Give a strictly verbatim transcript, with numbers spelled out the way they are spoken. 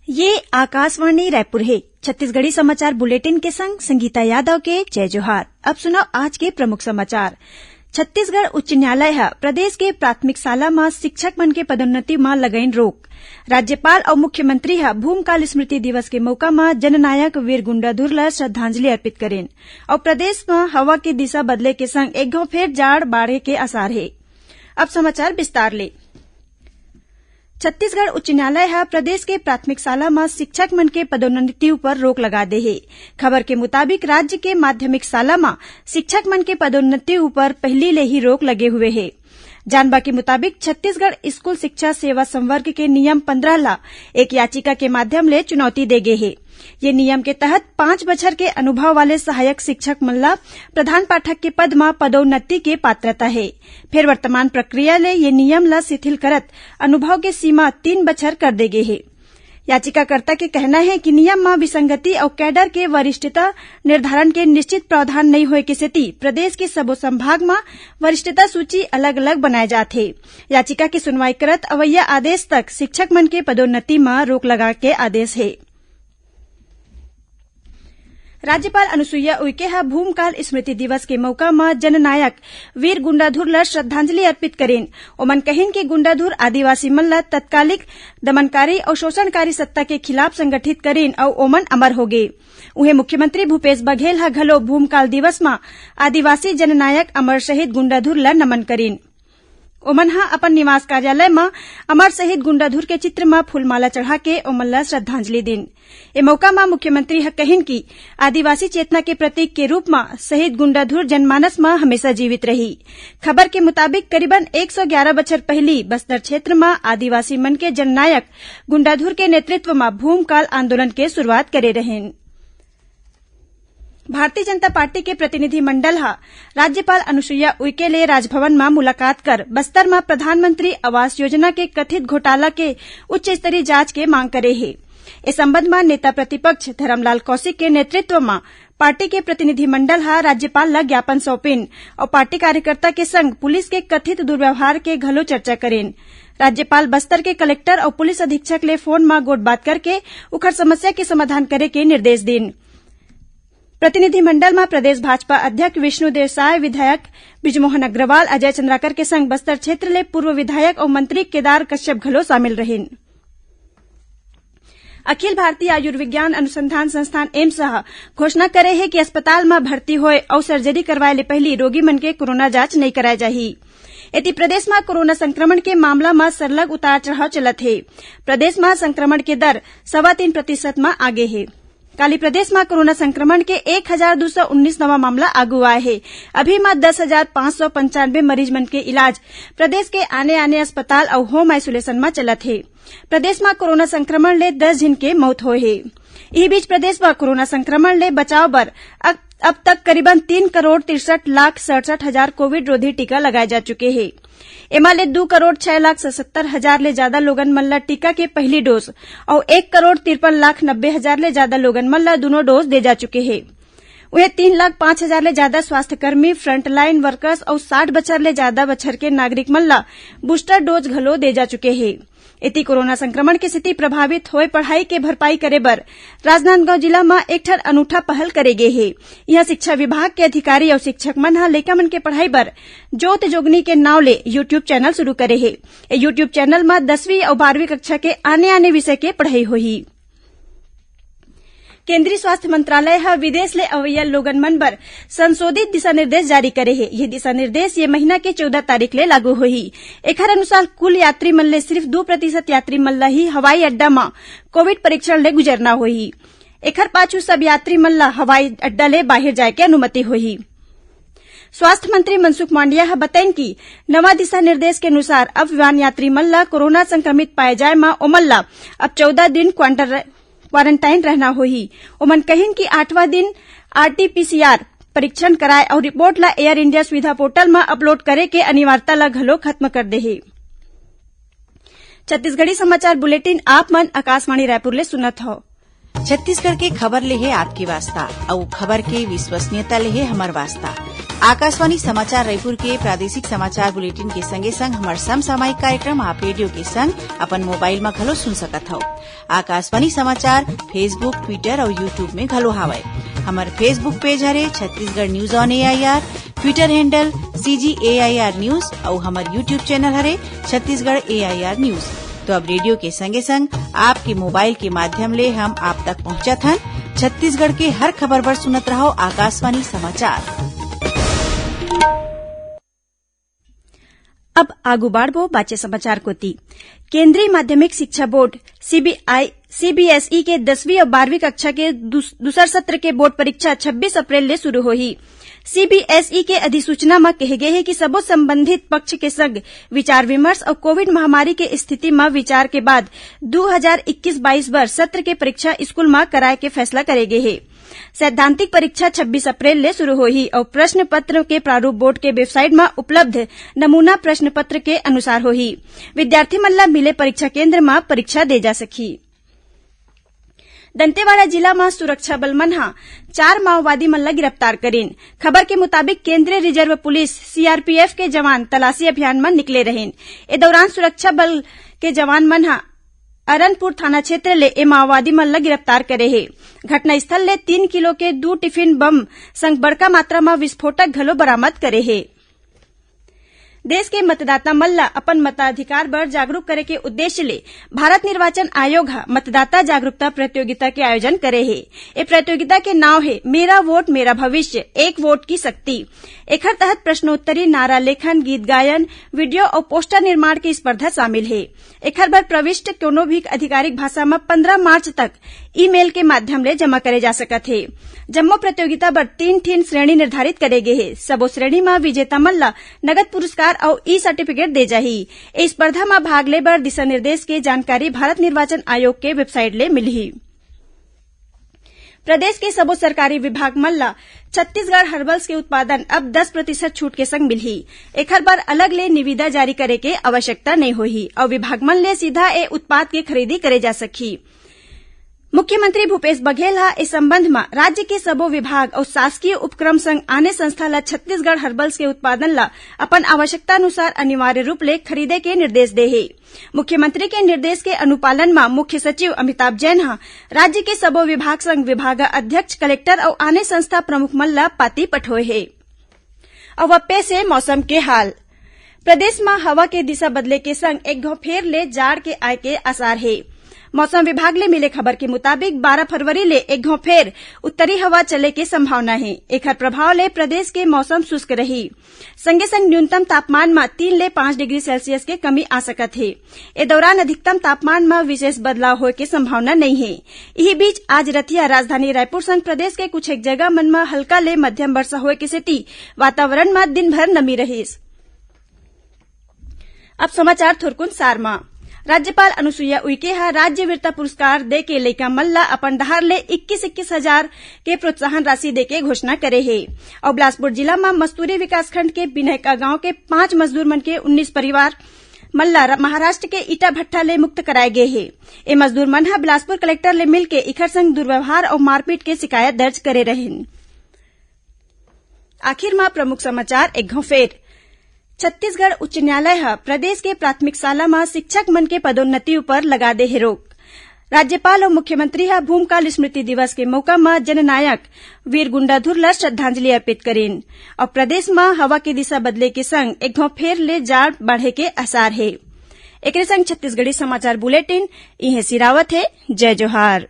ये आकाशवाणी रायपुर हे। छत्तीसगढ़ी समाचार बुलेटिन के संग संगीता यादव के जय जोहार। अब सुनव आज के प्रमुख समाचार। छत्तीसगढ़ उच्च न्यायालय ह प्रदेश के प्राथमिक शाला म शिक्षक मन के पदोन्नति म लगाइन रोक। राज्यपाल अउ मुख्यमंत्री ह भूमकाल स्मृति दिवस के मउका म जननायक वीर गुंडाधुर ल श्रद्धांजलि अर्पित करेन अउ प्रदेश म हवा के दिशा बदले के संग एक घौं फेर जाड़ बाढ़े के आसार हे। अब समाचार विस्तार ले। छत्तीसगढ़ उच्च न्यायालय ह प्रदेश के प्राथमिक शाला म शिक्षक मन के पदोन्नति ऊपर रोक लगा दे हे। खबर के मुताबिक, राज्य के माध्यमिक शाला म शिक्षक मन के पदोन्नति ऊपर पहिली ले ही रोक लगे हुए हे। जानबा के मुताबिक, छत्तीसगढ़ स्कूल शिक्षा सेवा संवर्ग के नियम पंद्रह ला एक याचिका के माध्यम ले चुनौती दे गे हे। ये नियम के तहत पांच बछर के अनुभव वाले सहायक शिक्षक मन ला प्रधान पाठक के पद म पदोन्नति के पात्रता हे। फेर वर्तमान प्रक्रिया ले ये नियम ला शिथिल करत अनुभव के सीमा तीन बछर कर दे गे हे। याचिकाकर्ता के कहना हे कि नियम म विसंगति अउ कैडर के वरिष्ठता निर्धारण के निश्चित प्रावधान नइ होए के सेती प्रदेश के सबो संभाग म वरिष्ठता सूची अलग-अलग बनाए जात हे। याचिका के सुनवाई करत अवइया आदेश तक शिक्षक मन के पदोन्नति म रोक लगा के आदेश हे। राज्यपाल अनुसुईया उइके ह भूमकाल स्मृति दिवस के मउका म जननायक वीर गुंडाधुर ल श्रद्धांजलि अर्पित करिन। ओमन कहिन कि गुंडाधुर आदिवासी मन ल तत्कालिक दमनकारी अउ शोषणकारी सत्ता के खिलाफ संगठित करिन अउ ओमन अमर होगे। उहें, मुख्यमंत्री भूपेश बघेल ह घलो भूमकाल दिवस म आदिवासी जननायक अमर शहीद गुंडाधुर ल नमन करिन। ओमन ह अपन निवास कार्यालय म अमर शहीद गुंडाधुर के चित्र म फूलमाला चढ़ा के ओमन ल श्रद्धांजलि दीन। ए मउका म मुख्यमंत्री ह कहिन कि आदिवासी चेतना के प्रतीक के रूप म शहीद गुंडाधुर जनमानस म हमेशा जीवित रही। खबर के मुताबिक, करीबन एक सौ ग्यारह बछर पहिली बस्तर क्षेत्र म आदिवासी मन के जननायक गुंडाधुर के नेतृत्व म भूमकाल आंदोलन के शुरुआत करे रहिन। भारतीय जनता पार्टी के प्रतिनिधिमंडल ह राज्यपाल अनुसुईया उइके ले राजभवन म मुलाकात कर बस्तर म प्रधानमंत्री आवास योजना के कथित घोटाला के उच्च स्तरीय जांच के मांग करे हे। ए संबंध म नेता प्रतिपक्ष धरमलाल कौशिक के नेतृत्व म पार्टी के प्रतिनिधिमंडल ह राज्यपाल ल ज्ञापन सौंपिन अउ पार्टी कार्यकर्ता के संग पुलिस के कथित दुर्व्यवहार के घलो चर्चा करिन। राज्यपाल बस्तर के कलेक्टर अउ पुलिस अधीक्षक ले फोन म गोठबात करके उखर समस्या के समाधान करे के निर्देश दीन। प्रतिनिधिमंडल म प्रदेश भाजपा अध्यक्ष विष्णुदेव साय, विधायक बृजमोहन अग्रवाल, अजय चंद्राकर के संग बस्तर क्षेत्र ले पूर्व विधायक अउ मंत्री केदार कश्यप घलो शामिल रहिन। अखिल भारतीय आयुर्विज्ञान अनुसंधान संस्थान एम्स ह घोषणा करे हे कि अस्पताल म भर्ती होए अउ सर्जरी करवाए ले पहिली रोगी मन के कोरोना जांच नइ कराए जाही। एती प्रदेश म कोरोना संक्रमण के मामला म सरलग उतार चढ़ाव चलत हे। प्रदेश म संक्रमण के दर सवा तीन प्रतिशत म आगे हे। काली प्रदेश म कोरोना संक्रमण के एक हजार दू सौ उन्नीस नवा मामला आगू आए हे। अभी म दस हजार पाँच सौ पंचानबे मरीज मन के इलाज प्रदेश के आने-आने अस्पताल अउ होम आइसोलेशन म चलत हे। प्रदेश म कोरोना संक्रमण ले दस झिन के मौत होए हे। इही बीच प्रदेश म कोरोना संक्रमण ले बचाव बर अ-, अब तक करीबन तीन करोड़ तिरसठ लाख सड़सठ हजार कोविड रोधी टीका लगाए जा चुके हे। एमा ले दू करोड़ छह लाख सतहत्तर हजार ले जादा लोगन मन ल टीका के पहिली डोज अउ एक करोड़ तिरपन लाख नब्बे हजार ले जादा लोगन मन ल दूनों डोज दे जा चुके हे। उहें, तीन लाख पाँच हजार ले जादा स्वास्थ्यकर्मी, फ्रंटलाइन वर्कर्स अउ साठ बछर ले जादा बछर के नागरिक मन ल बूस्टर डोज घलो दे जा चुके हे। एती कोरोना संक्रमण के सेती प्रभावित होए पढ़ाई के भरपाई करे बर राजनांदगांव जिला म एक ठन अनूठा पहल करे गे हे। इहां शिक्षा विभाग के अधिकारी अउ शिक्षक मन ह लइका मन के पढ़ाई बर जोत जोगनी के नांव ले YouTube चैनल शुरू करे हे। ए YouTube चैनल म दसवीं अउ बारहवीं कक्षा के आने-आने विषय के पढ़ाई होही। केंद्रीय स्वास्थ्य मंत्रालय ह विदेश ले अवइया लोगन मन बर संशोधित दिशा निर्देश जारी करे हे। ये दिशा निर्देश ये महीना के चौदह तारीख ले लागू होही। एखर अनुसार कुल यात्री मन ले सिर्फ दू प्रतिशत यात्री मन ल ही हवाई अड्डा म कोविड परीक्षण ले गुजरना होही। एखर पाछू सब यात्री मन ल हवाई अड्डा ले बाहिर जाए के अनुमति होही। स्वास्थ्य मंत्री मनसुख मांडिया ह बतइन कि नवा दिशा निर्देश के अनुसार अब विमान यात्री मन ल कोरोना संक्रमित पाए जाए म ओमन ल अब चौदह दिन क्वांटर-, क्वारंटाइन रहना होही। ओमन कहिन कि आठवां दिन आरटीपीसीआर परीक्षण कराए अउ रिपोर्ट ल एयर इंडिया सुविधा पोर्टल म अपलोड करे के अनिवार्यता ल घलो खत्म कर दे हे। छत्तीसगढ़ी समाचार बुलेटिन आप मन आकाशवाणी रायपुर ले सुनत हव। छत्तीसगढ़ के खबर ले हे आपके वास्ता, अउ खबर के विश्वसनीयता ले हे हमर वास्ता। आकाशवाणी समाचार रायपुर के प्रादेशिक समाचार बुलेटिन के संगे संग हमर समसामयिक कार्यक्रम आप रेडियो के संग अपन मोबाइल म घलो सुन सकत हव। आकाशवाणी समाचार Facebook, Twitter अउ YouTube में घलो हावय। हमर Facebook पेज हरे Chhattisgarh news on AIR, Twitter handle CG AIR news अउ हमर YouTube चैनल हरे छत्तीसगढ़ एआईआर न्यूज। तो अब रेडियो के संगे संग आपके मोबाइल के माध्यम ले हम आप तक पहुंचत हन। छत्तीसगढ़ के हर खबर बर सुनत रहव आकाशवाणी समाचार। अब आगू बाढ़बो बाचे समाचार कोति। केंद्रीय माध्यमिक शिक्षा बोर्ड सीबीआई सीबीएसई के दसवीं अउ बारहवीं कक्षा के दूस-, दूसर सत्र के बोर्ड परीक्षा छब्बीस अप्रैल ले शुरू होही। सीबीएसई के अधिसूचना म कहे गे हे कि सबो संबंधित पक्ष के संग विचार विमर्श अउ कोविड महामारी के स्थिति म विचार के बाद दू हजार इक्कीस बाईस बर सत्र के परीक्षा स्कूल म कराए के फैसला करे गे हे। सैद्धांतिक परीक्षा छब्बीस अप्रैल ले शुरू होही अउ प्रश्न पत्र के प्रारूप बोर्ड के वेबसाइट म उपलब्ध नमूना प्रश्न पत्र के अनुसार होही। विद्यार्थी मन ल मिले परीक्षा केंद्र म परीक्षा दे जा सकही। दंतेवाड़ा जिला म सुरक्षा बल मन ह चार माओवादी मन ल गिरफ्तार करिन। खबर के मुताबिक, केंद्रीय रिजर्व पुलिस, सीआरपीएफ, के जवान तलाशी अभियान म निकले रहिन। ए दौरान सुरक्षा बल के जवान मन ह अरनपुर थाना क्षेत्र ले ए माओवादी मन ल गिरफ्तार करे हे। घटनास्थल ले तीन किलो के दू टिफिन बम संग बड़का मात्रा म विस्फोटक घलो बरामद करे हे। देश के मतदाता मन ल अपन मताधिकार बर जागरूक करे के उद्देश्य ले भारत निर्वाचन आयोग ह मतदाता जागरूकता प्रतियोगिता के आयोजन करे हे। ए प्रतियोगिता के नाव हे मेरा वोट मेरा भविष्य, एक वोट की शक्ति। एखर तहत प्रश्नोत्तरी, नारा लेखन, गीत गायन, वीडियो अउ पोस्टर निर्माण के स्पर्धा शामिल हे। एखर बर प्रविष्ट कोनो भी आधिकारिक भाषा म पंद्रह मार्च तक ईमेल के माध्यम ले जमा करे जा सकत हे। जम्मो प्रतियोगिता बर तीन ठिन श्रेणी निर्धारित करे गे हे। सबो श्रेणी म विजेता मन ल नगद पुरस्कार अउ ई सर्टिफिकेट दे जाही। ए स्पर्धा म भाग ले बर दिशा निर्देश के जानकारी भारत निर्वाचन आयोग के वेबसाइट ले मिलही। प्रदेश के सबो सरकारी विभाग मन ल छत्तीसगढ़ हर्बल्स के उत्पादन अब दस प्रतिशत छूट के संग मिलही। एखर बर अलग ले निविदा जारी करे के आवश्यकता नइ होही अउ विभाग मन ले सीधा ए उत्पाद के खरीदी करे जा सकही। मुख्यमंत्री भूपेश बघेल ह ए संबंध म राज्य के सबो विभाग अउ शासकीय उपक्रम संग आने संस्था ल छत्तीसगढ़ हर्बल्स के उत्पादन ल अपन आवश्यकता अनुसार अनिवार्य रूप ले खरीदे के निर्देश दे हे। मुख्यमंत्री के निर्देश के अनुपालन म मुख्य सचिव अमिताभ जैन ह राज्य के सबो विभाग संग विभाग अध्यक्ष, कलेक्टर अउ आने संस्था प्रमुख मन ल पाती पठोए हे। अउ अब पेश हे मौसम के हाल। प्रदेश म हवा के दिशा बदले के संग एक घौं फेर ले जाड़ के आय के आसार हे। मौसम विभाग ले मिले खबर के मुताबिक, बारह फरवरी ले एक घौं फेर उत्तरी हवा चले के संभावना हे। एखर प्रभाव ले प्रदेश के मौसम शुष्क रही। संगे संग न्यूनतम तापमान म तीन ले पाँच डिग्री सेल्सियस के कमी आ सकत हे। ए दौरान अधिकतम तापमान म विशेष बदलाव होय के संभावना नइ हे। इही बीच, आज रतिहा राजधानी रायपुर संग प्रदेश के कुछ एक जगह मन म हल्का ले मध्यम वर्षा होय के सेती वातावरण म दिन भर नमी रहिस। अब समाचार थोरकुन सार म। राज्यपाल अनुसुईया उइके ह राज्य वीरता पुरस्कार दे के लइका मन ल अपन डहार ले इक्कीस इक्कीस हजार के प्रोत्साहन राशि दे के घोषणा करे हे। अउ बिलासपुर जिला म मस्तूरी विकासखंड के बिनैका गांव के पांच मजदूर मन के उन्नीस परिवार मन ल र-, महाराष्ट्र के ईटा भट्ठा ले मुक्त कराए गे हे। ए मजदूर मन ह बिलासपुर कलेक्टर ले मिलके इखर संग दुर्व्यवहार अउ मारपीट के शिकायत दर्ज करे रहिन। आखिर म प्रमुख समाचार एक घौं फेर। छत्तीसगढ़ उच्च न्यायालय ह प्रदेश के प्राथमिक शाला म शिक्षक मन के पदोन्नति उपर लगा दे हे रोक। राज्यपाल अउ मुख्यमंत्री ह भूमकाल स्मृति दिवस के मउका म जननायक वीर गुंडाधुर ल श्रद्धांजलि अर्पित करिन। अउ प्रदेश म हवा के दिशा बदले के संग एक घौं फेर ले जाड़ बाढ़े के आसार हे। एकरे संग छत्तीसगढ़ी समाचार बुलेटिन इहें सिरावत हे। जय जोहार।